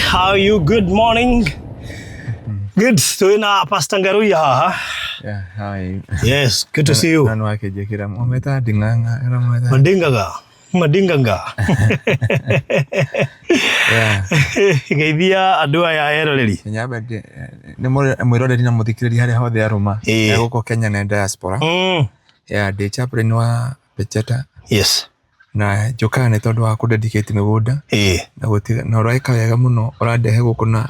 How are you? Good morning. Good. Twina Pastor Ngaruiya haha. Yeah, hi. Yes, good to see you. Na nwakĩnjĩkĩra mwameta nding'ang'a ĩno mweta. Madingaga. Madinganga. Yeah. Geithia andũ aya eroreri. Nyambe nĩ mwĩroreri na mũthikĩrĩria harĩa hothe arũma. Ĩĩ. Gũkũ Kenya na diaspora. Yeah, ndĩ chaplain wa Pecheta na njũkaga nĩ tondũ wa kũ dedicate mĩgũnda na gũtiga na ũreka wega mũno ũrandehe gũkũ na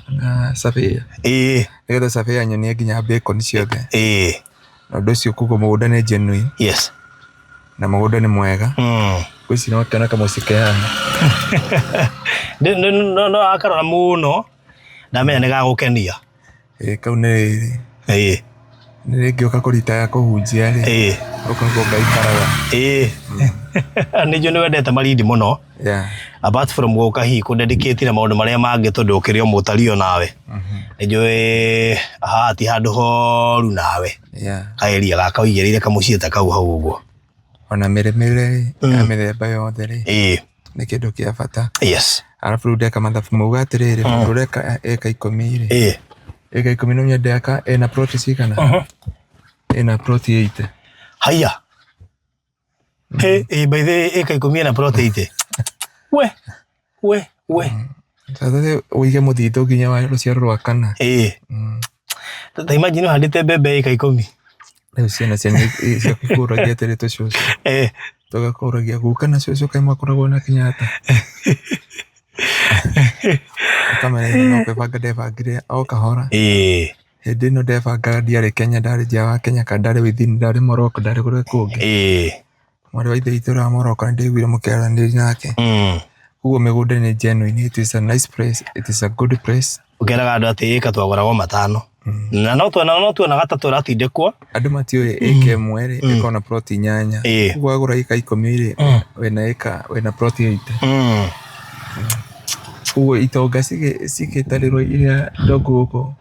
surveyor nĩgetha surveyor nyonie nginya bacon ciothe na ũndũ ũcio koguo mũgũnda nĩ genuine na mũgũnda nĩ mwega. Ngwĩciria no wakĩona kamũciĩ ke haha. No akarora mũno ndamenya nĩ gagũkenia. Ĩĩ kau nĩ rĩrĩ. Nĩ rĩngĩũka kũritaya kũhunjia rĩ, gũkũ nĩkuo ngaikaraga. Ĩĩ. Nĩ njũĩ nĩ wendete Malindi mũno. Apart from gũka hihi kũ dedicate na maũndũ marĩa mangĩ tondũ ũkĩrĩ o mũtari o nawe. Nĩ njũĩ haha ti handũ horu nawe. Ka area gaka ũigĩrĩire kamũciĩ ta kau hau ũguo. Ona mĩrĩmĩre rĩ, ya mĩthemba yothe rĩ, nĩ kĩndũ kĩa bata. Arabu rĩu ndeka mathabu mauga atĩrĩrĩ, mũndũ ũreka ĩka 10 rĩ, ĩka 10 no nyende aka ĩna plot cigana? Ĩna plot 80. Haiya. Hey, by the way, ĩka 10 ĩna plot 80. We, we, we. Sasa ũige mũthithũ nginya wa rũciaro rwa kana. Ta imagine ũhandĩte mbembe ĩka 10. Rĩu ciana cianyu ciakũragia atĩrĩ tũcũcũ. Tũgakũragia guka na cũcũ kaĩ makoragwo na Kenyatta. Ũkamenya no kwĩbanga ndebangire o kahora. Hĩndĩ ĩno ndebangaga ndiarĩ Kenya, ndarĩ nja wa Kenya kana ndarĩ within, ndarĩ Morocco, ndarĩ kũrĩa kũngĩ. Mwarĩ wa ithe witũ ũrĩa wa Morocco nĩ ndaiguire mũkĩaranĩria nake. Koguo mĩgũnda nĩ genuine, it is a nice place, it is a good place. Ũkeraga andũ atĩ ĩka twagũragwo matano. Na no tuona no tuonaga ta tũratindĩkwo. Andũ matiũĩ ĩka ĩmwe rĩ, ĩkoragwo na plot 8. Koguo wagũra ĩka 10 rĩ, wĩna ĩka wĩna plot 80. Koguo itonga cigĩtarĩrwo iria ndongu gũkũ.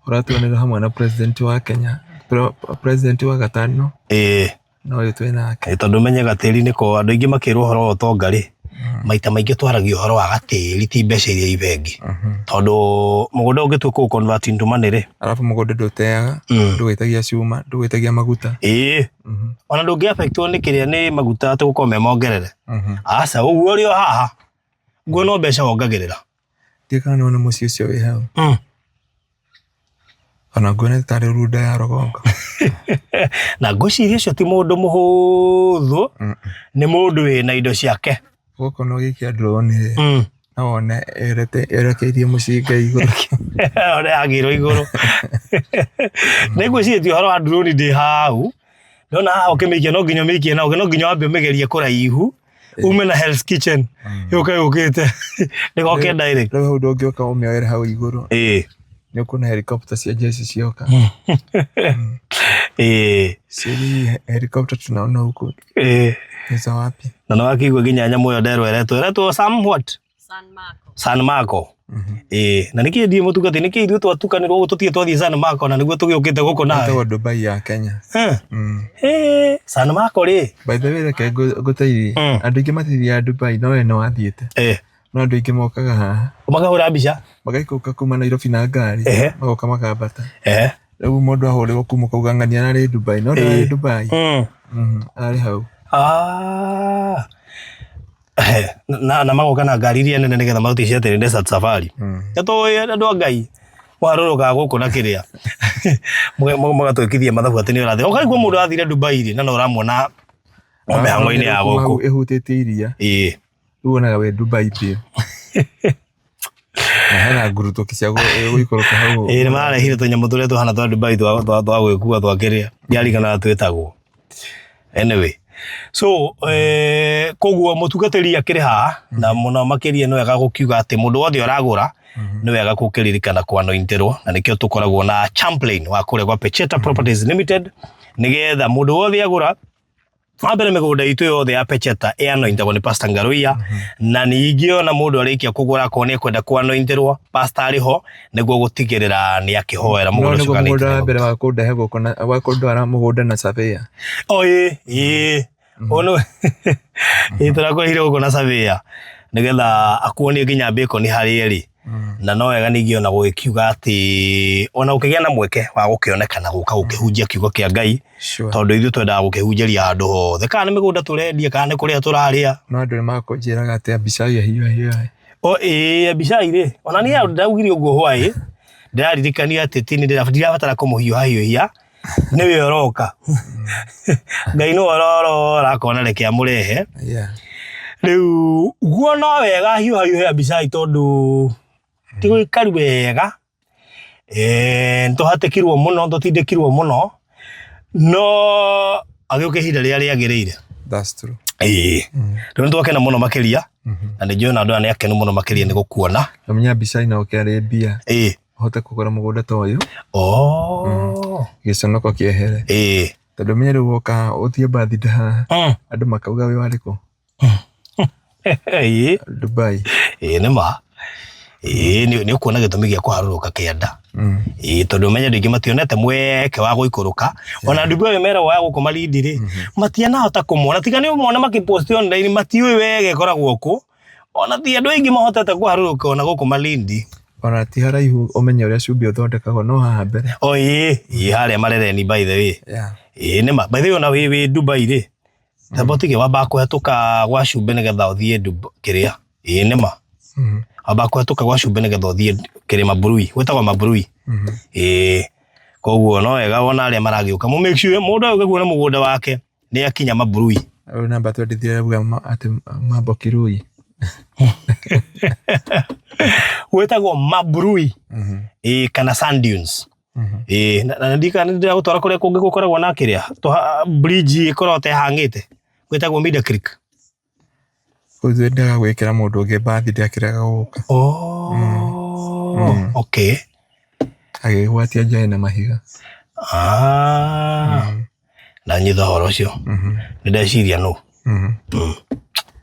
Ũratuanĩra hamwe na president wa Kenya, president wa gatano. No ũyũ twĩ nake. Tondũ menye gatĩri nĩko andũ aingĩ makĩrwo ũhoro wa ũtonga rĩ, maita maingĩ twaragia ũhoro wa gatĩri ti mbeca iria i bengi. Tondũ mũgũnda ũngĩtua kũ convert into money rĩ. Arabu mũgũnda ndũteaga, ndũgwĩtagia cuma, ndũgwĩtagia maguta. Ona ndũngĩ affectwo nĩ kĩrĩa nĩ maguta atĩ gũkorwo me mongerere. Aca, ũguo ũrĩ o haha, nguo no mbeca wongagĩrĩra. Ndiũĩ kana nĩwona mũciĩ ũcio wĩ hau. Ona nguona tarĩ runda ya rũgongo. Na ngwĩciria ũcio ti mũndũ mũhũthũ, nĩ mũndũ wĩna indo ciake. Gũkũ no gĩikia drone rĩ, no wone erekeirie mũcinga igũrũ. One yagĩrwo igũrũ. Nĩ ngwĩcirĩtie ũhoro wa drone ndĩ hau, ndona haha ũkĩmĩikia no nginya ũmĩikie na no nginya wambe ũmĩgerie kũraihu, ume na Hell's Kitchen yũke yũkĩte ndĩgoke direct. Rĩu hau ndũngĩũka ũmĩoere hau igũrũ. Nĩ ũkuona helicopter cia jeshi cioka. Ciĩ helicopter tunaona huku. Ni za wapi? Na no wakĩigua nginya nyamũ ĩyo nderwo ĩretwo ĩretwo Sam what? San Marco. San Marco. Na nĩkĩ ndiĩ mũtungati nĩkĩ ithuĩ twatukanĩrwo ũguo tũtirĩ twathiĩ San Marco na nĩguo tũgĩũkĩte gũkũ nawe. Ĩtagwo Dubai ya Kenya. San Marco rĩ. By the way reke ngũteithie. Andũ aingĩ matithiaga Dubai no we nĩ wathiĩte. No andũ aingĩ mokaga haha. Makahũra mbica. Magaikũrũka kuma Nairobi na ngari. Magoka makambata. Rĩu mũndũ ahũrĩrwo kuma ũkauga ng'ania ararĩ Dubai no ndararĩ Dubai. Ararĩ hau. Na magoka na ngari iria nene nĩgetha marute ici atĩrĩ desert safari. Nĩ tũĩ andũ a Ngai mũharũrũkaga gũkũ na kĩrĩa mũgatwĩkithia mathabu atĩ nĩ ũrathiĩ. Ũkaigua mũndũ athire Dubai rĩ na no ũramuona o mĩhang'o-inĩ ya gũkũ. Ĩhutĩtie iria. Rĩu wonaga wĩ Dubai biũ. Na hena ngurutũki cia gũikũrũka hau. Nĩ mararehire tũnyamũ tũrĩa tũhana twa Dubai twa gwĩkua twa kĩrĩa. Ndiarigana twĩtagwo. Anyway, so koguo mũtungatĩri akĩrĩ haha na mũno makĩria nĩ wega gũkiuga atĩ mũndũ wothe ũragũra nĩ wega gũkĩririkana kwanointerwo na nĩkĩo tũkoragwo na Champlain wa kũrĩa gwa Pecheta Properties Limited nĩgetha mũndũ wothe agũra wa mbere mĩgũnda itũ yothe ya Pecheta ĩanointagwo nĩ Pastor Ngaruiya na ningĩ ona mũndũ arĩkia kũgũra akorwo nĩ ekwenda kwanointĩrwo Pastor arĩ ho nĩguo gũtigĩrĩra nĩ akĩhoera No mũgũnda ũcio nĩguo kana mũgũnda wa nĩ mbere wa kũndehe gũkũ na wa kũndwara mũgũnda na surveyor. O ĩ ĩ Ũyũ ĩ tũrakũrehire gũkũ na surveyor nĩgetha akuonie nginya bacon harĩa ĩrĩ. Na no wega ningĩ ona gũgĩkiuga atĩ ona ũkĩgĩa na mweke wa gũkĩonekana gũka gũkĩhunjia kiugo kĩa Ngai, tondũ ithuĩ twendaga gũkĩhunjĩria handũ hothe, kana nĩ mĩgũnda tũrendia, kana nĩ kũrĩa tũrarĩa. No andũ nĩ makũnjĩraga atĩ Abishai ahiũhahiũha. O ĩĩ, Abishai rĩ, ona niĩ ndaugire ũguo hwaĩ, ndĩraririkania atĩ ti nĩ ndirabatara kũmũhiũhahiũhia, nĩwe ũroka. Ngai nĩwe ũrorora akona reke amũrehe. Rĩu guo no wega hiũhahiũhe Abishai tondũ ti gũikari wega. Nĩ tũhatĩkirwo mũno, tũtindĩkirwo mũno, no agĩũka ihinda rĩrĩa rĩagĩrĩire. That's true. Ĩĩ. Rĩu nĩ twakena mũno makĩria, na nĩ njũĩ ona andũ aya nĩ akenu mũno makĩria nĩ gũkuona. Ũmenye Abishai no oke Arabia. Ĩĩ. Ũhote kũgũra mũgũnda ta ũyũ. Oh. Gĩconoko kĩehere. Ĩĩ. Tondũ ũmenye rĩu woka ũthiĩ birthday haha. Andũ makauga wĩ warĩkũ? Ĩĩ. Dubai. Ĩĩ nĩ ma. Ĩĩ nĩ ũkuona gĩtũmi gĩa kũharũrũka kĩanda. Ĩĩ tondũ ũmenye andũ aingĩ mationete mweke wa gũikũrũka. Ona Dubai meragwo ya gũkũ Malindi rĩ, matianahota kũmona. Tiga nĩ ũmone makĩ post online matiũĩ wega ĩkoragwo kũ. Ona ti andũ aingĩ mahotete kũharũrũka ona gũkũ Malindi. Ona ti haraihu ũmenye ũrĩa cumbĩ ũthondekagwo no haha mbere. O ĩĩ, ĩĩ harĩa Marereni by the way. Ĩĩ nĩ ma. By the way ona wĩ Dubai rĩ, tamba ũtige wambaga kũhetũka gwa cumbĩ nĩgetha ũthiĩ kĩrĩa. Ĩĩ nĩ ma. Wambaga kũhetũka gwa cumbĩ nĩgetha ũthiĩ kĩrĩma Maburui, gwĩtagwo Maburui. Ĩĩ. Koguo no wega wona arĩa maragĩũka mũ make sure mũndũ agĩũka kuona mũgũnda wake nĩ akinya Maburui. Rĩu namba 23 arauga atĩ mambo Kirui. Gwĩtagwo Maburui. Ĩĩ kana Sand Dunes. Ĩĩ na ndikana ndĩragũtwara kũrĩa kũngĩ gũkoragwo na kĩrĩa bridge ĩkoragwo ta ĩhang'ĩte gwĩtagwo Mida Creek. Kũu twendaga gwĩkĩra mũndũ ũngĩ birthday akĩrega gũka. Oh, okay. Agĩgwatia njaĩ na mahiga. Ah. Na nyitha ũhoro ũcio. Nĩ ndeciria nũ.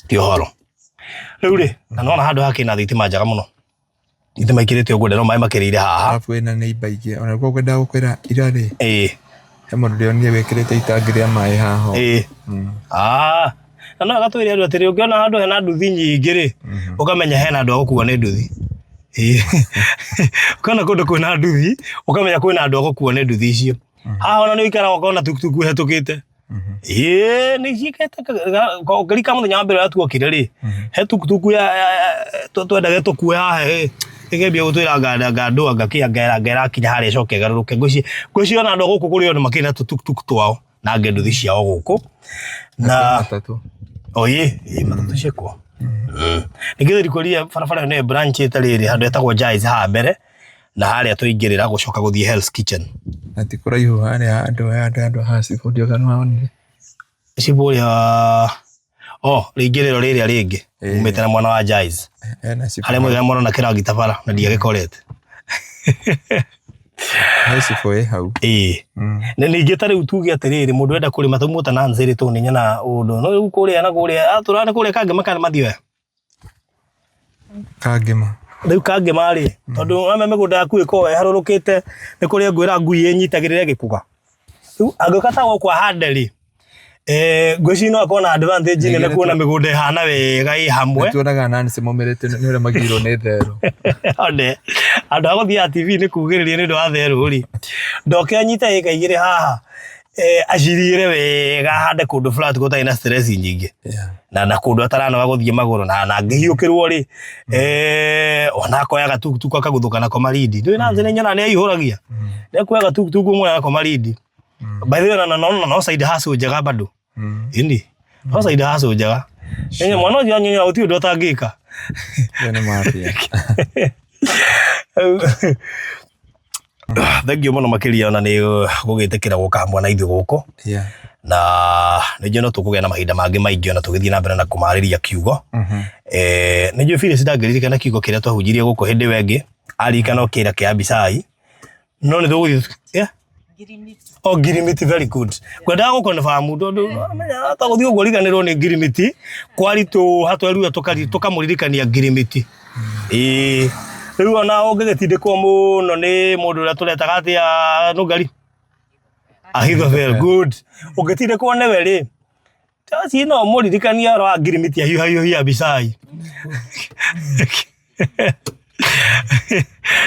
Ti ũhoro. Rĩu rĩ, na nĩwona handũ haha kĩna thitima njega mũno. Thitima ikĩrĩte ũguo ndĩrona maĩ makĩrĩire haha. Arabu wĩna neighbor ingĩ ona nĩguo ngwendaga gũkwĩra ira rĩ. Ĩĩ. He mũndũ ndĩronire wĩkĩrĩte itangi rĩa maĩ haha. Ĩĩ. Ah. Na no agatwĩre andũ atĩrĩ ũngĩona handũ hena nduthi nyingĩ rĩ, ũkamenya hena andũ a gũkuo nĩ nduthi. Ĩĩ. Ũkona kũndũ kwĩna nduthi, ũkamenya kwĩna andũ a gũkuo nĩ nduthi icio. Haha ona nĩ ũikaraga ũkona tukutuku ĩhetũkĩte. Ĩĩ nĩ ciĩkĩte ũngĩrika mũthenya wa mbere ũrĩa tuokire rĩ, he tukutuku twendage tũkue haha ĩ, ĩkĩambia gũtwĩra anga andũ anga kĩ anga ĩrakinya harĩa ĩcoke ĩgarũrũke. Ngwĩciria ona andũ a gũkũ kũrĩ o makĩrĩ na tũtukutuku twao na angĩ nduthi ciao gũkũ. Na Matatũ. O ĩĩ, ĩĩ matatũ ciĩkuo. Ningĩ thirikari barabara ĩyo nĩyo branch ĩte rĩrĩ handũ hetagwo Jais haha mbere. Na harĩa twaingĩrĩra gũcoka gũthiĩ Hell's Kitchen. Na ti kũraihu harĩa handũ handũ handũ ha cibũ ndiũĩ kana nĩwahonire. Cibũ ũrĩa oh rĩingĩrĩro rĩrĩa rĩngĩ umĩte na mwena wa Jais. Hena cibũ. Harĩa mũthenya mwana kĩrangita bara na ndiagĩkorete. He cibũ ĩ hau. Ĩĩ. Na ningĩ ta rĩu tuge atĩrĩrĩ mũndũ enda kũrĩma taumũta na nzĩrĩ tondũ nĩ nyonaga ũndũ no rĩu kũrĩa na kũrĩa atũra kũrĩa kangĩ makana mathioya. Kangĩma. Rĩu kangĩma rĩ, tondũ wamenya mĩgũnda yaku ĩkoragwo ĩharũrũkĩte nĩ kũrĩa ngwĩra ngui ĩnyitagĩrĩre gĩkũga. Rĩu angĩũka ta gũkũ ahande rĩ, ngwĩciria no akorwo na advantage nene kuona mĩgũnda ĩhana wega ĩ hamwe. Nĩ tuonaga Nancy momĩrĩte nĩ ũrĩa magirwo nĩ therũ. One, handũ ha gũthiaga TV-inĩ kugĩrĩria nĩ ũndũ wa therũ rĩ, ndoke anyite ĩka igĩrĩ haha acirigĩre wega ahande kũndũ flat gũtarĩ na stress nyingĩ. Na kũndũ ataranoga gũthiĩ magũrũ na angĩhiũkĩrwo rĩ, ona akoya gatukutuku akaguthũka nako Malindi. Ndũĩ Nancy nĩ nyonaga nĩ aihũragia. Nĩ akuoya gatukutuku ũmwe nako Malindi. By the way ona no side hustle njega bado. Ĩni, no side hustle njega. Ĩni mwana ũcio anyonya gũtirĩ ũndũ atangĩka. Ĩyo nĩ mafia. Thengiũ mũno makĩria ona nĩ gũgĩtĩkĩra gũka hamwe na ithuĩ gũkũ. Na nĩ njũĩ no tũkũgĩa na mahinda mangĩ maingĩ ona tũgĩthiĩ na mbere na kũmarĩria kiugo. Nĩ njũĩ Phyllis ndangĩririkana kiugo kĩrĩa twahunjirie gũkũ hĩndĩ ĩyo ĩngĩ, aririkana o kĩrĩa kĩa Abishai. No nĩ tũgũthiĩ yeah? Oh, ngirimiti very good. Ngwendaga gũ confirm tondũ wamenya ta gũthiĩ ũguo riganĩrwo nĩ ngirimiti kwaritũha tweruga tũkamũririkania ngirimiti. Ĩĩ. Rĩu ona ũngĩgĩtindĩkwo mũno nĩ mũndũ ũrĩa tũretaga atĩa nũngari? Ahithophel, good. Ũngĩtindĩkwo nĩwe rĩ, Taci no mũririkanie ũhoro wa ngirimiti ahiũhahiũhia Abishai.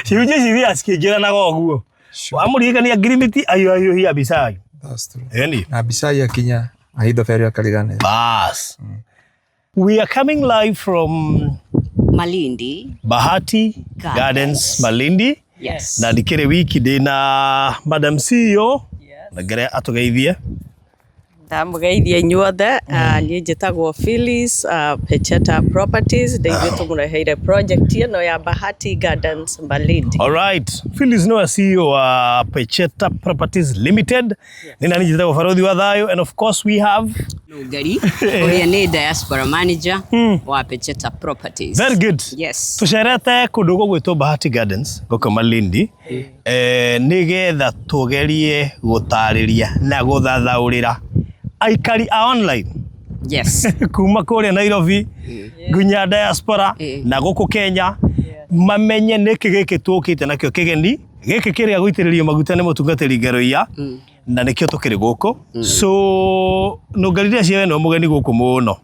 Cihunjia cithiaga cikĩingĩranaga ũguo. Wamũririkania ngirimiti ahiũhahiũhia Abishai. That's true. Ĩni. Na Abishai akinya Ahithofeli akariganĩra. Bas. We are coming live from Malindi. Bahati Gardens, Gardens. Malindi. Yes. Na ndikĩrĩ wiki ndĩ na Madam CEO. Na ngere atũgeithie. Ndamũgeithia inyuothe. Niĩ njĩtagwo Phyllis, Pecheta Properties, ndĩ ithuĩ tũmũreheire project ĩno ya Bahati Gardens Malindi. All right. Phyllis nĩwe CEO wa Pecheta Properties Limited. Nĩ nani njĩtagwo Barothi wa Thayũ, and of course we have Nũngari ũrĩa nĩ diaspora manager wa Pecheta Properties. Very good. Yes. Tũcerete kũndũ gũgwĩtwo Bahati Gardens gũkũ Malindi, nĩgetha tũgerie gũtarĩria na gũthathaũrĩra aikari a online kuma kũrĩa Nairobi nginya diaspora na gũkũ Kenya, mamenye nĩkĩ gĩkĩ tũkĩte nakĩo kĩgeni gĩkĩ kĩrĩa gũitĩrĩrio maguta nĩ mũtungatĩri Ngeroia, na nĩkĩo tũkĩrĩ gũkũ. So nũngarire cio nĩwe mũgeni gũkũ mũno.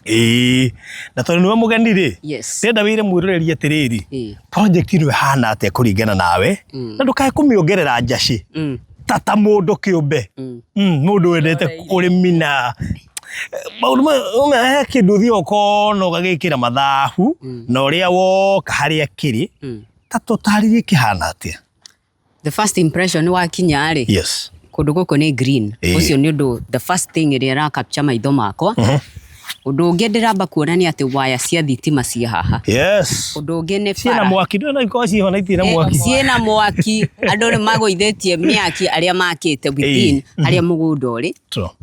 Ĩĩ, na tondũ nĩwe mũgeni rĩ, ndĩrenda wĩre mwĩroreri atĩrĩrĩ, project ĩno ĩhana atĩa kũringana nawe, na ndũkae kũmĩongerera njacĩ ta mũndũ kĩũmbe, mũndũ wendete ũrĩmi na maũndũ he kĩndũ ũthiaga ũkona ũgagĩkĩra mathabu na ũrĩa woka harĩa kĩrĩ, ta tũtarĩrie kĩhana atĩa. The first impression wakinya rĩ, kũndũ gũkũ nĩ green. Ũcio nĩ ũndũ the first thing ĩrĩa ĩra capture maitho makwa. Ũndũ ũngĩ ndĩramba kuona nĩ atĩ waya cia thitima ciĩ haha. Ũndũ ũngĩ nĩ Ciĩna bara. mwaki, ndũĩ no ikorwo ciĩho na itirĩ na mwaki. Ciĩna mwaki, andũ nĩ magũithĩtie mĩaki arĩa makĩte within harĩa mũgũnda ũrĩ.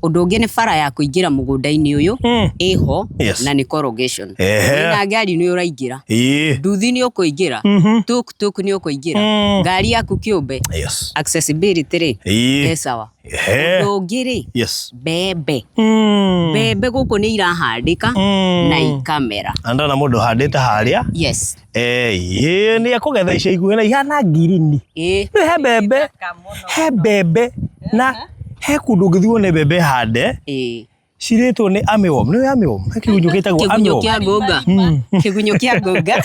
Ũndũ ũngĩ nĩ bara ya kũingĩra mũgũnda-inĩ ũyũ ĩho na nĩ corrugation. Wĩna ngari nĩ ũraingĩra, nduthi nĩ ũkũingĩra, tuk tuk nĩ ũkũingĩra, ngari yaku kĩũmbe. Accessibility rĩ, ĩ sawa. Ũndũ ũngĩ rĩ, mbembe. Mbembe gũkũ nĩ irahandĩka na ikamera. Na ndona mũndũ ũhandĩte harĩa. Nĩ ekũgetha ica ikuhĩ na ihana ngirini. Rĩu he mbembe, he mbembe na he kũndũ ũngĩthiĩ wone mbembe hande cirĩtwo nĩ armyworm. Nĩ ũĩ armyworm? He kĩgunyũ gĩtagwo Kĩgunyũ armyworm. kĩa ngũnga. Kĩgunyũ kĩa ngũnga.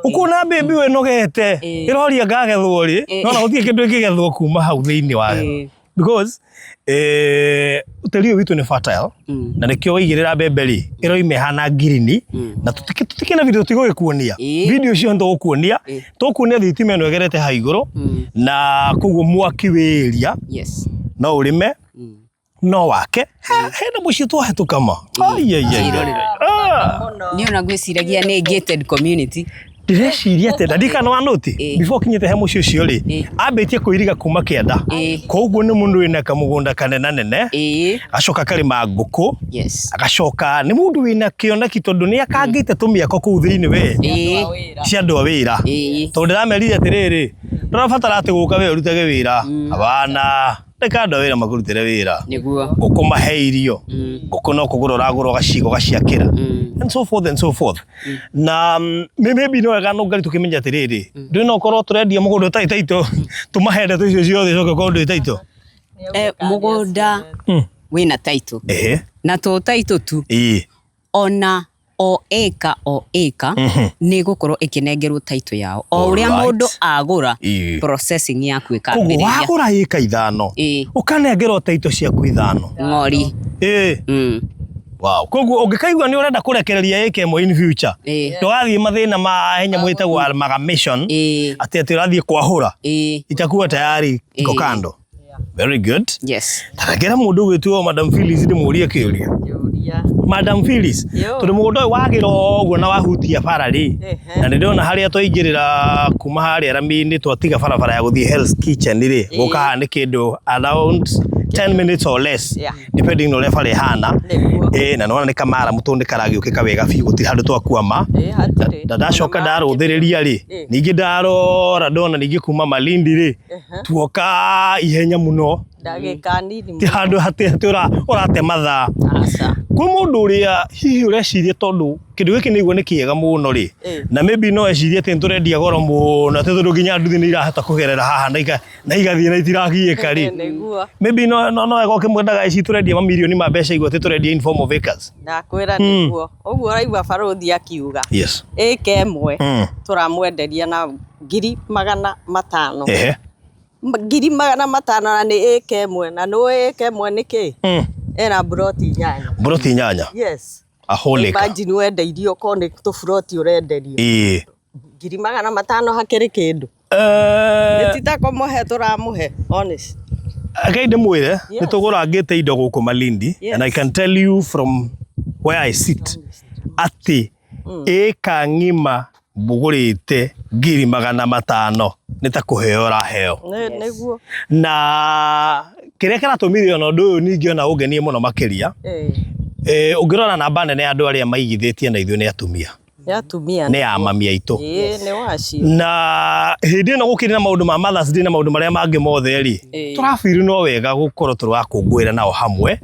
Ũkuona mbembe ĩyo ĩnogete, ĩroria ngagethwo rĩ, no na gũtirĩ kĩndũ ĩngĩgethwo kuma hau thĩinĩ wayo. Because tĩri ũyũ witũ nĩ fertile, na nĩkĩo waigĩrĩra mbembe rĩ, ĩroima ĩhana ngirini, na tũtikĩna video tũtigũgĩkuonia. Video icio nĩtũgũkuonia. Tũkuonia thitima ĩno ĩgerete hau igũrũ, na koguo mwaki wĩ area, no ũrĩme, no wake. Hena mũciĩ twahĩtũka ma. Ai, ai, ai, ai. Niĩ ona ngwĩciragia nĩ gated community. Ndĩreciria atĩ ndirikana wa nũti before kinyĩte he mũciĩ ũcio rĩ, ambĩtie kũiriga kuma kĩanda, koguo nĩ mũndũ wĩna kamũgũnda kanenanene, agacoka akarĩma ngũkũ, agacoka nĩ mũndũ wĩna kĩoneki tondũ nĩ akangĩte tũmĩako kũu thĩinĩ we cia andũ a wĩra, tondũ ndĩramerire atĩrĩrĩ, ndũrabatara atĩ gũka we ũrutage wĩra, abana reka andũ a wĩra makũrutĩre wĩra, ngũkũ mahe irio, ngũkũ no kũgũra ũragũra ũgaciga ũgaciakĩra, and so forth and so forth. Na maybe no wega no ngari tũkĩmenya atĩrĩrĩ, ndũĩ no ũkorwo tũrendia mũgũnda ũtarĩ title, tũmahe ndeto icio ciothe icoke ũkorwo ndũrĩ title. Mũgũnda wĩna title. Na to title tu, ona o ĩka o ĩka nĩ ĩgũkorwo ĩkĩnengerwo title yao o ũrĩa mũndũ agũra, processing yaku Koguo ĩkambĩrĩria. wagũra ĩka 5, ũkanengerwo title ciaku 5. Ng'ori. Wow. Koguo ũngĩkaigua nĩ ũrenda kũrekereria ĩka ĩmwe in future, ndũgathiĩ mathĩna ma hinya mwĩtagwo amalgamation, atĩ atĩ ũrathiĩ kwahũra, itakuwa tayari iko kando. Very good. Tarengera mũndũ ũgwĩtwo Madam Phyllis ndĩmũrie kĩũria. Madam Phyllis, tondũ mũgũnda ũyũ wagĩra ũguo na wahutia bara rĩ, na nĩ ndĩrona harĩa twaingĩrĩra kuma harĩa rami-inĩ twatiga barabara ya gũthiĩ Hell's Kitchen rĩ, gũka haha nĩ kĩndũ around 10 minutes or less, depending na ũrĩa bara ĩhana. Na nĩwona nĩ kamara mũtũ nĩ karagĩũkĩka wega biũ, gũtirĩ handũ twakwama. Na ndacoka ndarũthĩrĩria rĩ, ningĩ ndarora ndona ningĩ kuma Malindi rĩ, tuoka ihenya mũno. Ndagĩka nini Ti handũ atĩ atĩ ũrate mathaa. Aca. Kwĩ mũndũ ũrĩa hihi ũreciria tondũ kĩndũ gĩkĩ nĩ igua nĩ kĩega mũno rĩ, na maybe no ecirie atĩ nĩtũrendia goro mũno atĩ tondũ nginya nduthi nĩ irahota kũgerera haha na na igathiĩ na itiragiĩka rĩ. Nĩguo. Maybe no wega ũkĩmwendaga ici tũrendia mamirioni ma mbeca igua atĩ tũrendia in form of acres. Ndakwĩra nĩguo. Ũguo ũraigua barũthi akiuga. Yes. Ĩka ĩmwe tũramwenderia na 500,000. 500,000 na nĩ ĩka ĩmwe na nĩũĩ ĩka ĩmwe nĩ kĩ? Ĩna mburoti 8. Mburoti 8? Yes. A whole acre. Imagine wendeirio okorwo nĩ tũburoti ũrenderio. 500,000 hakĩrĩ kĩndũ. Nĩ ti ta kũmũhe tũramũhe, honest. Reke ndĩmwĩre, nĩ tũgũrangĩte indo gũkũ Malindi, and I can tell you from where I sit, atĩ ĩka ng'ima mbũgũrĩte 500,000 nĩ ta kũheo ũraheo. Nĩguo. Na kĩrĩa kĩratũmire ona ũndũ ũyũ ningĩ ona ũngenie mũno makĩria, ũngĩrora namba nene ya andũ arĩa maigithĩtie na ithuĩ nĩ atumia. Nĩ atumia. Nĩ a mami aitũ. Ĩĩ, nĩ wacio. Na hĩndĩ ĩno gũkĩrĩ na maũndũ ma Mothers Day na maũndũ marĩa mangĩ mothe rĩ, tũrabiri no wega gũkorwo tũrakũngũĩra nao hamwe.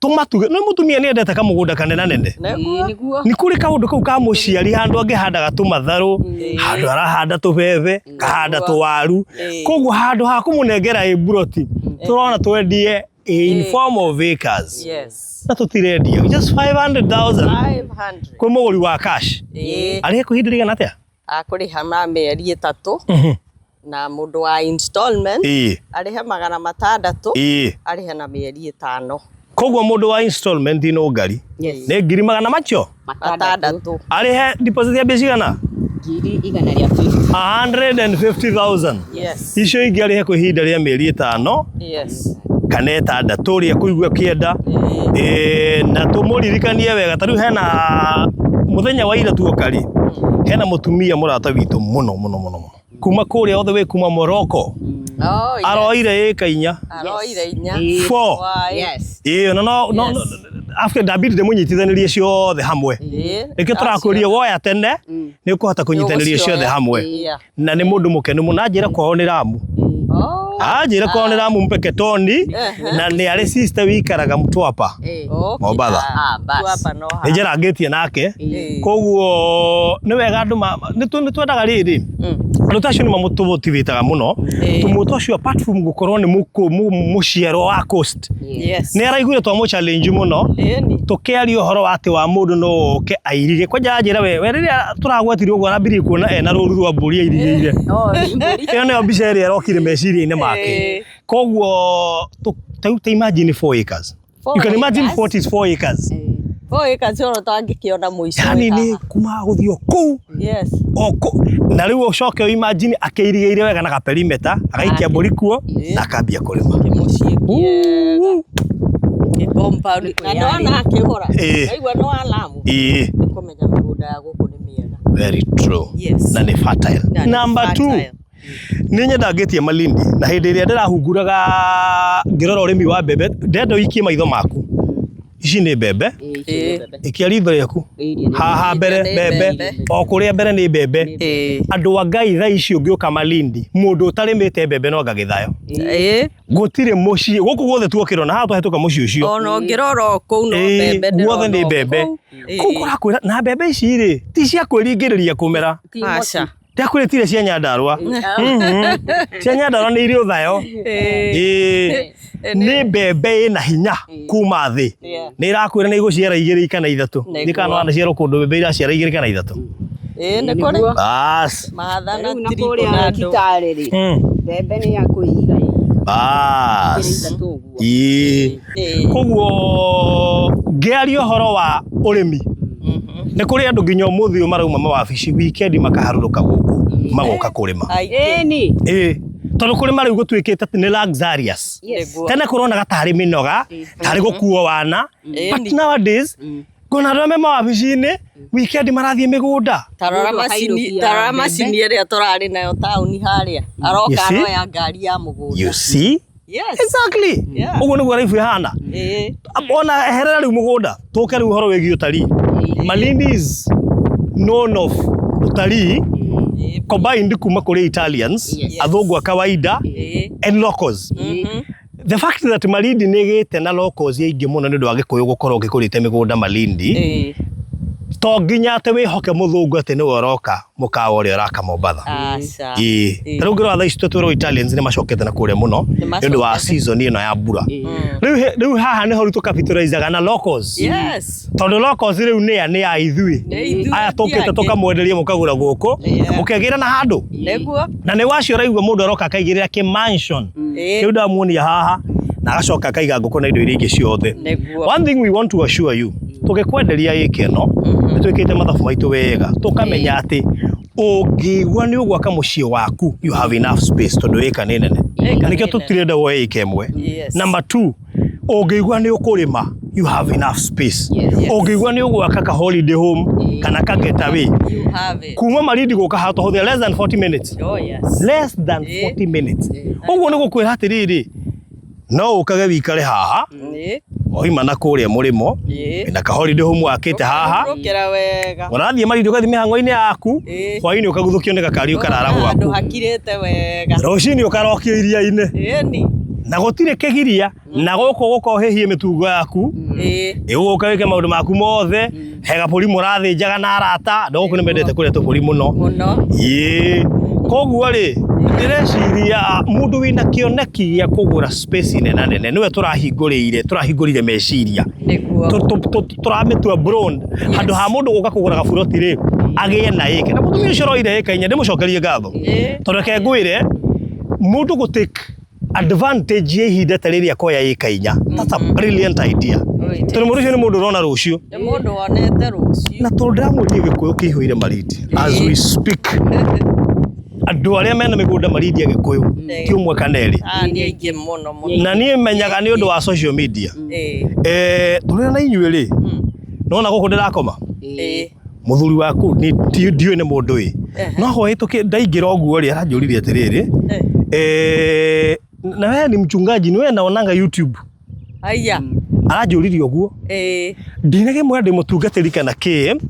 Tũmatuge, no mũtumia nĩ endete kamũgũnda kanenanene. Nĩguo. Nĩ kũrĩ kaũndũ kau ka mũciari handũ angĩhandaga tũmatharũ, handũ arahanda tũbebe, kahanda tũwaru. Koguo handũ ha kũmũnengera ĩ mburoti, tũrona twendie in form of acres. Yes. Na tũtirendia, just 500,000. 500. Kwĩ mũgũri wa cash. Arĩhe kwa ihinda rĩigana atĩa? Akũrĩha na mĩeri 3. Na mũndũ wa installment arĩhe 600, arĩhe na mĩeri 5. Koguo mũndũ wa installment no ngari. Yes. Nĩ ngiri magana macio? 600. Arĩhe deposit ya mbeca cigana? Ngiri igana rĩa fifty. 150,000. Yes. Icio ingĩ arĩhe kwa ihinda rĩa mĩeri 5. Yes. Kana 6 ũrĩa kũigua kĩenda. Na tũmũririkanie wega ta rĩu hena mũthenya wa ira tuoka rĩ, hena mũtumia mũrata witũ mũno mũno mũno mũno kuma kũrĩa othe wĩ kuma Morocco. Oh, yes. Aroire ĩka 4. Aroire 4. 4. Why? Yes. No, no, no, Yes. after ndambire ndĩmũnyitithanĩrie ciothe hamwe. Nĩkĩo tũrakũria woya tene, nĩ ũkũhota kũnyitanĩria ciothe hamwe. Na nĩ mũndũ mũkenu mũno, anjĩra kwao nĩ Ramu. Oh. Anjĩra kwao nĩ Ramu Mpeketoni, na nĩ arĩ sister wĩikaraga Mtwapa. Mombatha. Ah, bas. Mtwapa no Nĩ njarangĩtie nake. Koguo nĩ wega andũ nĩ twendaga rĩrĩ. Andũ ta acio nĩ mamũtũmotivataga mũno. Tũmũtũ acio apart from gũkorwo nĩ mũciaro wa coast. Yes. Nĩ araiguire twamũ challenge mũno. Tũkĩaria ũhoro wa atĩ wa mũndũ no oke airige. Kwanja anjĩra we rĩrĩa tũragwetire ũguo arambirie kuona ena rũru rwa mbũri airigĩire. Ĩyo nĩyo mbica ĩrĩa ĩrokire meciria-inĩ make. Koguo ta imagine 4 acres. You can imagine what is 4 acres. 4 acres oro tangĩkĩona mũico. Yani nĩ kuma gũthiĩ kũu. Yes. O kũu. Na rĩu ũcoke imagine akĩirigĩire wega na gaperimeta, agaikia mbũri kuo na akambia kũrĩma. Kĩmũciĩ kĩega. Compound. Na ndona akĩgũra. Naigua no alamu. Nĩ kũmenya mĩgũnda ya gũkũ nĩ mĩega. Very true. Yes. Na nĩ fertile. Na nĩ Number 2. fertile. Nĩ nyendangĩtie Malindi na hĩndĩ ĩrĩa ndĩrahunguraga ngĩrora ũrĩmi wa mbembe, ndenda ũikie maitho maku. Ici nĩ mbembe. Ikia ritho rĩaku. Haha mbere mbembe. O kũrĩa mbere nĩ mbembe. Andũ a Ngai thaa ici ũngĩũka Malindi, mũndũ ũtarĩmĩte mbembe no angagĩthayo. Gũtirĩ mũciĩ gũkũ guothe tuokĩrwo na haha twahĩtũka mũciĩ ũcio. Ona ũngĩrora o kũu no mbembe ndĩrona. Guothe nĩ mbembe. Kũu kũrakwĩra na mbembe ici rĩ, ti cia kwĩringĩrĩria kũmera. Aca. Ndakwĩrĩtire cia Nyandarũa. Cia Nyandarũa nĩ irĩ ũthayo. Nĩ mbembe ĩna hinya kuma thĩ. Nĩ ĩrakwĩra nĩ ĩgũciara 2 kana 3. Nĩ kana wanaciarwo kũndũ mbembe iraciara 2 kana 3. Nĩ kũrĩ. Bas. Mathana Rĩu na tirikũ kũrĩa na andũ. Kitale rĩ, mbembe nĩ ya kwĩiga ĩ. Bas. 3 ũguo. Koguo ngĩaria ũhoro wa ũrĩmi, nĩ kũrĩ andũ nginya ũmũthĩ ũyũ marauma mawabici weekend makaharũrũka gũkũ magoka kũrĩma. Tondũ kũrĩma rĩu gũtuĩkĩte atĩ nĩ luxurious. Tene kũronaga tarĩ mĩnoga, tarĩ gũkuo wana. But nowadays, ngona andũ arĩa me mawabici-inĩ weekend marathiĩ mĩgũnda. Tarora macini ĩrĩa tũrarĩ nayo taũni harĩa. Aroka aroya ngari ya mũgũnda. You see? Yes. Exactly. Ũguo nĩguo life ĩhana. Ona eherera rĩu mũgũnda, tũke rĩu ũhoro wĩgiĩ ũtalii. Malindi is known of ũtalii. Combined kuma kũrĩ Italians, athũngũ a kawaida and locals. The fact that Malindi nĩ ĩgĩte na locals aingĩ mũno nĩ ũndũ wa Gĩkũyũ gũkorwo gĩkũrĩte mĩgũnda Malindi, to nginya atĩ wĩhoke mũthũngũ atĩ nĩwe ũroka mũkawa ũrĩa ũraka Mombatha. Aca. Ĩĩ. Ta rĩu ngĩrora thaa ici tũtwĩrwo Italians nĩ macokete na kũrĩa mũno nĩ ũndũ wa Nĩmacokete. season ĩno ya mbura. Rĩu haha nĩho rĩu tũkapitũraizaga na locals. Tondũ locals rĩu nĩ a nĩ a ithuĩ. Nĩ ithuĩ Aya tũkĩte ti angĩ. tũkamwenderia mũkagũra gũkũ mũkegĩra na handũ. Nĩguo. Na nĩ wacio ũraigua mũndũ aroka akaigĩrĩra kĩ mansion. Kĩu ndamuonia haha na agacoka akaiga ngũkũ na indo iria ingĩ ciothe. Nĩguo. One thing we want to assure you, tũgĩkwenderia ĩka ĩno, nĩ twĩkĩte mathabu maitũ wega, tũkamenya atĩ ũngĩigua nĩ ũgwaka mũciĩ waku, you have enough space tondũ ĩka nĩ nene. Ĩka Na nĩkĩo nĩ nene. tũtirenda woe ĩka ĩmwe. Number two, ũngĩigua nĩ ũkũrĩma, you have enough space. Ũngĩigua nĩ ũgwaka ka holiday home kana ka getaway, You have it. kuma Malindi gũka haha tũhũthĩra less than 40 minutes. Oh yes. Less than 40 minutes. Ũguo nĩ gũkwĩra atĩrĩrĩ, no ũkage wikare haha wauma na kũrĩa mũrĩmo na ka holiday home wakĩte haha, Ũkahurũkĩra wega. ũrathiĩ Malindi ũgathiĩ mĩhang'o-inĩ yaku, hwaĩ-inĩ ũkaguthũkio nĩ gakari ũkarara Handũ gwaku, hakirĩte wega. rũcinĩ ũkarokio iria-inĩ Ĩni. na gũtirĩ kĩgiria, na gũkũ gũka ũhĩhie mĩtungo yaku, ĩgũka wĩke maũndũ maku mothe, he gabũri mũrathĩnjaga na arata, andũ a gũkũ nĩ mendete kũrĩa tũbũri mũno. Mũno. Ĩĩ, koguo rĩ ndĩreciria mũndũ wĩna kĩoneki gĩa kũgũra space nena nene nĩwe tũrahingũrĩire tũrahingũrire meciria. Nĩguo. Tũramĩtua broad handũ ha mũndũ gũka kũgũra gaburoti rĩ agĩe na ĩka na mũtumia ũcio ũroire ĩka inya ndĩmũcokerie ngatho tondũ reke ngwĩre mũndũ gũ take advantage ya ihinda ta rĩrĩa akoya ĩka inya, that's a brilliant idea it tondũ mũndũ ũcio nĩ mũndũ ũrona rũciũ. Nĩ mũndũ wonete rũciũ. Na tondũ ndĩramwĩrire Gĩkũyũ kĩihũire Malindi as we speak, andũ arĩa mena mĩgũnda Malindi ya Gĩkũyũ ti ũmwe kana erĩ. Ah, nĩ aingĩ mũno mũno. Na niĩ menyaga nĩ ũndũ wa social media. Tũrĩ na inyuĩ rĩ, nona gũkũ ndĩrakoma mũthuri waku ndiũĩ nĩ mũndũ ĩ no hwaĩ ndaingĩra ũguo rĩ aranjũririe atĩrĩrĩ, na wewe ni mchungaji ni wewe naonanga YouTube. Aya. Aranjũririe ũguo ndinagĩmwĩra ndĩ mũtungatĩri kana kĩ,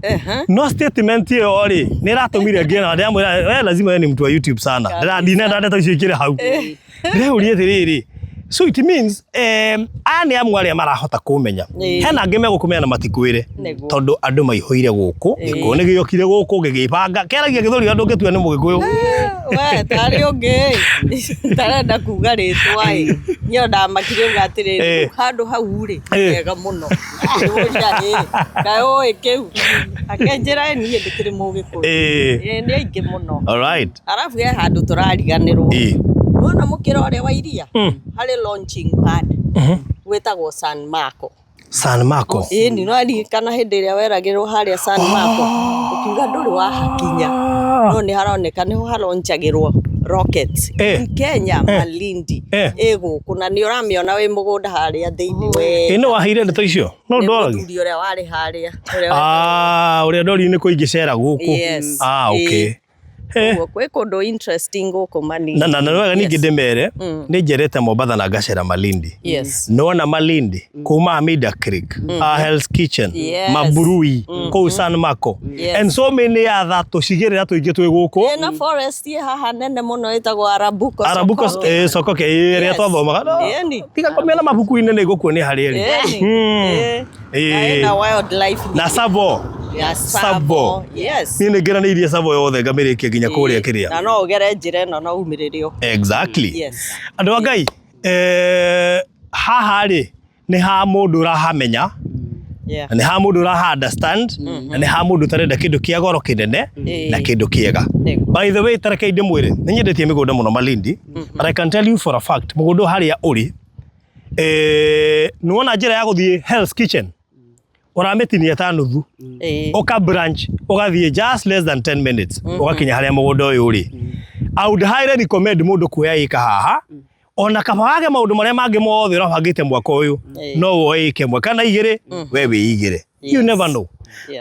no statement ĩyo rĩ nĩ ĩratũmire ngĩe na ndĩramwĩra we lazima we ni mtu wa YouTube sana. Ndinenda ndeto icio ikĩrĩ hau ndĩreuria atĩrĩrĩ, so it means aya nĩ amwe arĩa marahota kũmenya, hena angĩ megũkũmenya na matikwĩre tondũ andũ maihũire gũkũ. Gĩkũyũ nĩ gĩokire gũkũ gĩgĩbanga kĩaragia gĩthũri andũ ũngĩtua nĩ mũgĩkũyũ. We tarĩ ũngĩ tarenda kuga rĩtwa ĩ niĩ ndamakire uga atĩrĩrĩ handũ hau rĩ hega mũno ĩ kaĩ ũĩ kĩu akenjĩra niĩ ndĩkĩrĩ mũgĩkũyũ. Nĩ aingĩ mũno. All right. Arabu he handũ tũrariganĩrwo, wona mũkĩra ũrĩa wa iria harĩ launching pad wĩtagwo San Marco. San Marco. Ĩni no ririkana hĩndĩ ĩrĩa weragĩrwo harĩa San Marco ũkiuga ndũrĩ wahakinya, no nĩ haroneka nĩho haronjagĩrwo rockets in Kenya Malindi ĩ gũkũ na nĩ ũramĩona wĩ mũgũnda harĩa thĩinĩ we. Ĩ no waheire ndeto icio no ndoragia mũthuri ũrĩa warĩ harĩa ũrĩa ndori-inĩ kũingĩ cera gũkũ. Yes. Ah, okay. Ũguo kwĩ kũndũ interesting gũkũ Malindi. Na na wega ningĩ ndĩmere nĩ njerete Mombatha na ngacera Malindi. Nona Malindi kuma Amida Creek, Hell's Kitchen, Maburui kũu San Marco and so many other tũcigĩrĩra tũingĩ twĩ gũkũ. Ĩna forest ĩ haha nene mũno ĩtagwo Arabuko. Arabuko Sokoke ĩrĩa twathomaga. Tiga kũmĩona mabuku-inĩ nĩ ngũkuonia harĩa ĩrĩ. Ĩna wildlife na Savo. Savo. Yes. Niĩ nĩ ngeranĩirie Savo yothe ngamĩrĩkia nginya kũrĩa kĩrĩa. Na no ũgere njĩra ĩno na umĩrĩre. Exactly. Yes. Andũ a Ngai, haha rĩ nĩ ha mũndũ ũrahamenya, na nĩ ha mũndũ ũraha understand, na nĩ ha mũndũ ũtarenda kĩndũ kĩa goro kĩnene na kĩndũ kĩega. By the way, ta reke ndĩmwĩre, nĩ nyendetie mĩgũnda mũno Malindi, but I can tell you for a fact, mũgũnda ũyũ harĩa ũrĩ, nĩwona njĩra ya gũthiĩ Hell's Kitchen, ũramĩtinia ta nuthu, ũka branch ũgathiĩ just less than 10 minutes ũgakinya harĩa mũgũnda ũyũ ũrĩ. I would highly recommend mũndũ kuoya ĩka haha, ona kaba wage maũndũ marĩa mangĩ mothe ũrabangĩte mwaka ũyũ, no woe ĩka ĩmwe kana igĩrĩ, we wĩigĩre. You never know.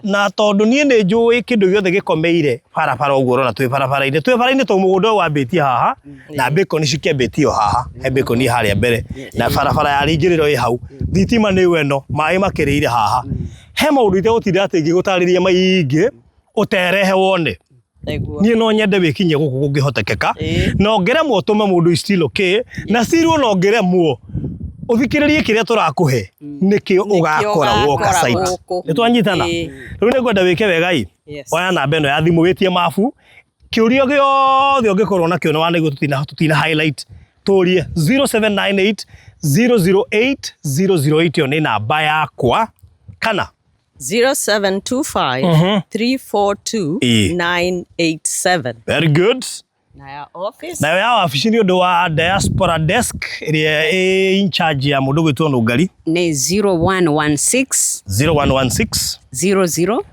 Na tondũ niĩ nĩ njũĩ kĩndũ gĩothe gĩkomeire barabara ũguo ũrona twĩ barabara-inĩ twĩ barabara-inĩ tondũ mũgũnda ũyũ wambĩtie haha na bacon cikĩambĩtio haha, he bacon harĩa mbere na barabara ya rĩingĩrĩro ĩ hau, thitima nĩ ĩno, maĩ makĩrĩire haha. He maũndũ itegũtinda atĩ ngĩgũtarĩria maingĩ ũterehe wone. Nĩguo. Niĩ no nyende wĩkinyie gũkũ kũngĩhotekeka. Ĩĩ. Na ũngĩremwo ũtũme mũndũ is still okay. Na still ona ũngĩremwo ũthikĩrĩrie kĩrĩa tũrakũhe nĩkĩo ũgakora woka ũgakora site. gũkũ. Nĩ twanyitana? Ĩĩ. Rĩu nĩ ngwenda wĩke wega ĩ. Yes. Oya namba ĩno ya thimũ wĩtie mabu. Kĩũria gĩothe ũngĩkorwo nakĩo nĩ wanaigua tũtina highlight tũrie 0798 008 008 ĩyo nĩ namba yakwa kana 0725 342 Ĩĩ. 987. Very good. Na ya office. Nayo ya wabici nĩ ũndũ wa diaspora desk ĩrĩa ĩ in charge ya mũndũ gwĩtwo Nũngari. Nĩ 0116 0116 00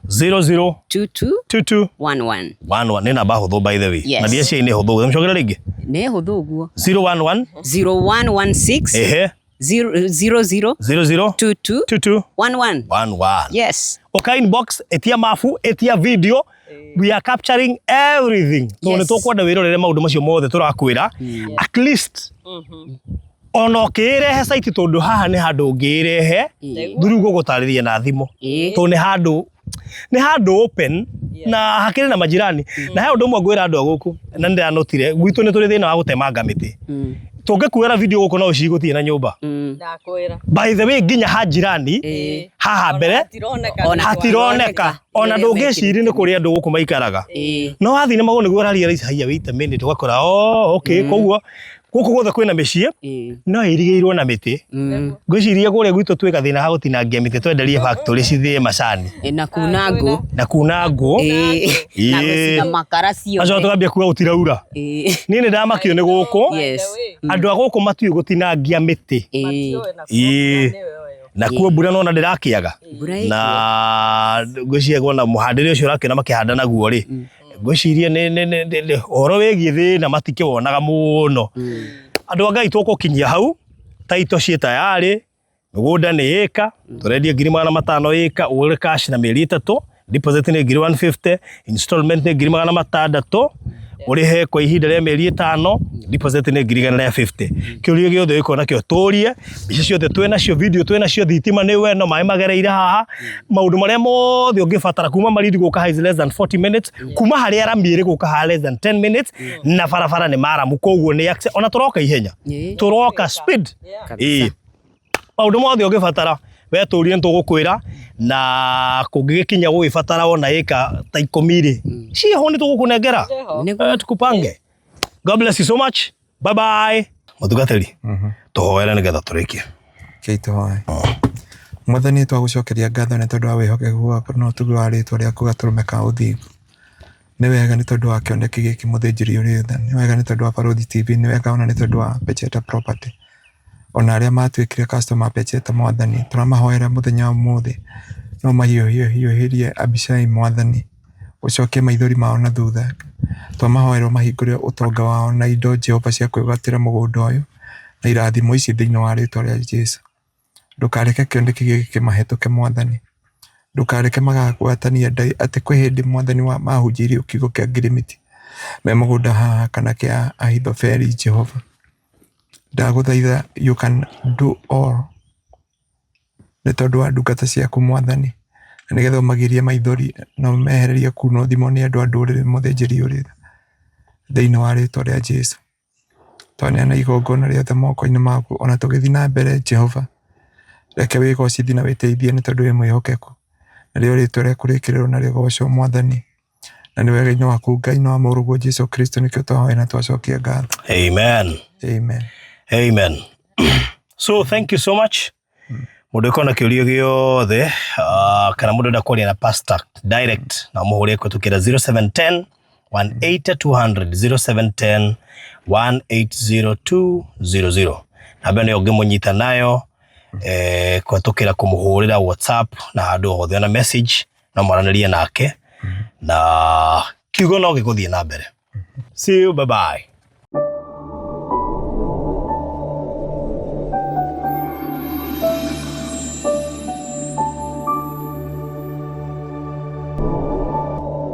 00 22 22 11. 11 nĩ namba hũthũ by the way. Yes. Na ndieciria nĩ hũthũ. Mũcokere rĩngĩ. Nĩ hũthũ ũguo. 011 0116 ehe 00 00 22 22 11. 11. Yes. Oka inbox etia mabu etia video we are capturing everything tondũ nĩ Yes. tũkwenda wĩrorere maũndũ macio mothe tũrakwĩra at least ona ũkĩĩrehe site tondũ haha nĩ handũ ũngĩĩrehe Ĩĩ. thuru gũgũtarĩria na thimũ Ĩĩ. tondũ nĩ handũ open na hakĩrĩ na majirani na he ũndũ ũmwe ngwĩra andũ a gũkũ na nĩ ndĩranotire gwitũ nĩ tũrĩ thĩna wa gũtemanga mĩtĩ tũngĩkuoera video gũkũ no ũcigũthiĩ na nyũmba Ndakwĩra. by the way nginya ha jirani haha mbere Hatironeka. Ona- hatironeka ona Rĩrĩa ndũngĩciri nĩ kũrĩ andũ gũkũ maikaraga Ĩĩ. no wathiĩ na magũrũ nĩguo ũrarealize haiya wait a minute ũgakora oh okay koguo gũkũ guothe kwĩna mĩciĩ Ĩĩ. no ĩrigĩirwo na mĩtĩ ngwĩciria kũrĩa gwitũ twĩ gathĩna ha gũtinangia mĩtĩ twenderie factory cithĩe macani Ĩĩ, na kuna ngũ. na kuna ngũ Ĩĩ. Na Ĩĩ. gũcina makara acoka ciothe. tũkambia kuga gũtiraura Ĩĩ. niĩ nĩ ndamakio nĩ gũkũ Yes. andũ a gũkũ matiũĩ gũtinangia mĩtĩ Ĩĩ. Ĩĩ. Na kuo mbura nona ndĩrakĩaga Mbura ĩkuo. na ngwĩciria kuona mũhandĩre ũcio ũrakĩona makĩhanda naguo rĩ ngwĩciria nĩ ũhoro wĩgiĩ thĩna matikĩwonaga mũno andũ a Ngai tũgũkinyia hau taito ciĩ tayarĩ mĩgũnda nĩ ĩka tũrendia 500,000 ĩka ũgũre cash na mĩeri 3 deposit nĩ 150,000 installment nĩ 600,000 ũrĩhe kwa ihinda rĩa mĩeri 5 deposit nĩ 150,000 kĩũria gĩothe ũngĩkorwo nakĩo tũrie mbica ciothe twĩ nacio video twĩ nacio thitima nĩ weno maĩ magereire haha maũndũ marĩa mothe ũngĩbatara kuma Malindi gũka haha is less than 40 minutes kuma harĩa rami ĩrĩ gũka haha less than 10 minutes na barabara nĩ maramu koguo nĩ access ona tũroka ihenya tũroka speed ĩĩ maũndũ mothe ũngĩbatara we tũrie nĩ tũgũkwĩra na kũngĩgĩkinya gũgĩbatara ona ĩka ta 10 rĩ ciĩho nĩ tũgũkũnengera. Nĩguo. Tukupange. God bless you so much. Bye bye. Mũtungatĩri tũhoere nĩgetha tũrĩkie. Kei tũhoe. Mwathani twagũcokeria ngatho nĩ tondũ wa wĩhokeku waku na ũtugi wa rĩtwa rĩaku gatũrũme ka ũthingu. Nĩ wega nĩ tondũ wa kĩoneki gĩkĩ mũthĩnjĩri ũrĩ tha, nĩ wega nĩ tondũ wa Barũthi TV, nĩ wega ona nĩ tondũ wa Pecheta Property. Ona arĩa matuĩkire customer a Pecheta Mwathani, tũramahoera mũthenya wa ũmũthĩ no mahiũhĩrie Abishai Mwathani, ũcokie maithori mao na thutha. Twamahoera ũmahingũre ũtonga wao na indo Jehova cia kwĩgwatĩra mũgũnda ũyũ na irathimo ici thĩinĩ wa rĩtwa rĩa Jesũ. Ndũkareke kĩoneki gĩkĩ kĩmahĩtũke Mwathani. Ndũkareke magagwatania ndai atĩ kwĩ hĩndĩ Mwathani wa mahunjĩirio kiugo kĩa ngirimiti me mũgũnda haha kana kĩa Ahithofeli Jehova. Ndagũthaitha you can do all nĩ tondũ wa ndungata ciaku Mwathani na nĩgetha ũmagirie maithori na ũmehererie kuunwo thimo nĩ andũ a ndũrĩrĩ mũthĩnjĩri ũrĩ tha thĩinĩ wa rĩtwa rĩa Jesũ. Twaneana igongona rĩothe moko-inĩ maku ona tũgĩthiĩ na mbere Jehova reke wĩgocithie na wĩteithie nĩ tondũ wĩ mwĩhokeku narĩo rĩtwa rĩaku rĩkĩrĩrwo na rĩgocwo Mwathani na nĩ wega-inĩ waku Ngai na wa mũrũguo Jesũ Kristo nĩkĩo twahoya na twacokia ngatho. Amen. Amen. Amen. So thank you so much. Mũndũ ĩkorwo na kĩũria gĩothe kana mũndũ enda kwaria na pastor direct na mũhũre kũhetũkĩra 0710 180 200 0710 180 200 namba ĩno ũngĩmũnyita nayo kũhetũkĩra kũmũhũrĩra WhatsApp na handũ hothe na message no mwaranĩrie nake na kiugo no gĩgũthiĩ na mbere. See you, bye bye.